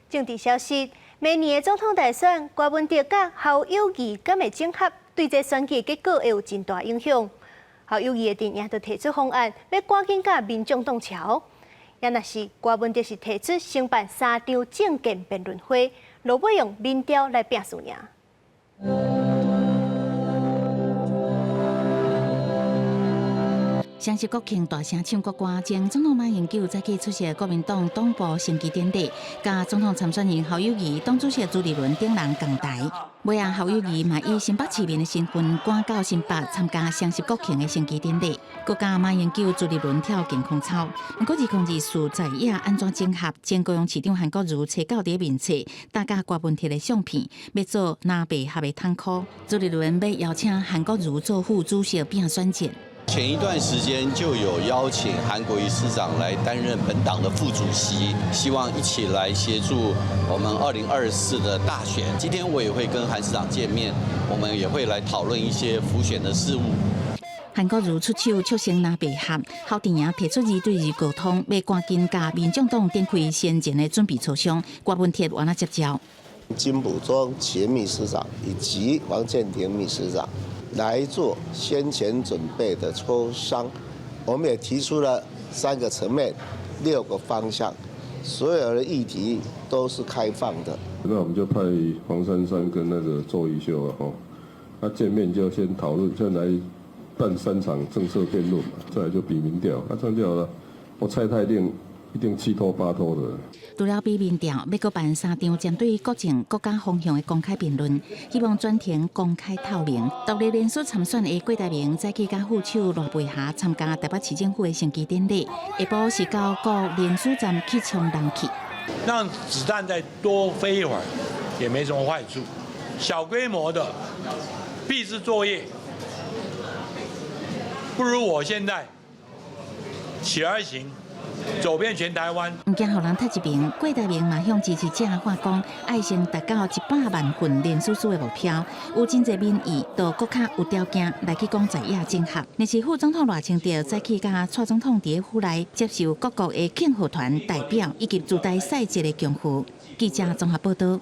政治消息，明年的總統大選，柯文哲佮侯友宜敢會整合，對這選舉結果會有真大影響。侯友宜的陣營就提出方案，欲趕緊佮民眾黨喬。也若是柯文哲是提出先辦三場政見辯論會，落尾用民調來拼輸贏。雙十國慶大聲唱國歌，前總統馬英九早起出席國民黨黨部升旗典禮，佮總統參選人侯友宜、黨主席朱立倫等人仝台。尾仔侯友宜嘛以新北市民的身份趕到新北參加雙十國慶的升旗典禮，閣佮馬英九、朱立倫跳健康操。毋過2024在野按怎整合？前高雄市長韓國瑜揣到佇面冊，搭佮柯文哲的相片，欲做藍白合的窗口。朱立倫欲邀請韓國瑜做副主席拼選戰。前一段時間就有邀請韓國瑜市長來擔任本黨的副主席，希望一起來協助我們2024的大選。今天我也會跟韓市長見面，我們也會來討論一些輔選的事務。韓國瑜出手促成藍白合，侯陣營提出二對二溝通，欲趕緊佮民眾黨展開先前的準備磋商，柯文哲按怎接招？金溥聰前秘書長以及王建廷秘書長來做先前準備的磋商，我們也提出了三個層面、六個方向，所有的議題都是開放的。那我們就派黃珊珊跟那個周瑜修啊，吼，那見面就先討論，先來辦三場政策辯論嘛，再來就比民調，那這樣就好了。我蔡太一定七拖八拖的。除了比民調，欲閣辦三場針對國政國家方向的公開辯論，希望全程公開透明。獨立連署參選的郭台銘早起佮副手賴佩霞參加台北市政府的升旗典禮，下晡是到各聯署站去衝人氣。讓子彈再多飛一會兒，也沒什麼壞處。小規模的畢製作業，不如我現在起而行。走遍全台灣，毋驚予人踢一爿，郭台銘嘛向支持者喊講，愛先達到100萬份連署書的目標。有真濟民意，都閣較有條件來去講在野整合。若是副總統賴清德早起佮蔡總統佇府內接受各國的慶賀團代表以及自帶賽制的恭賀。記者綜合報道。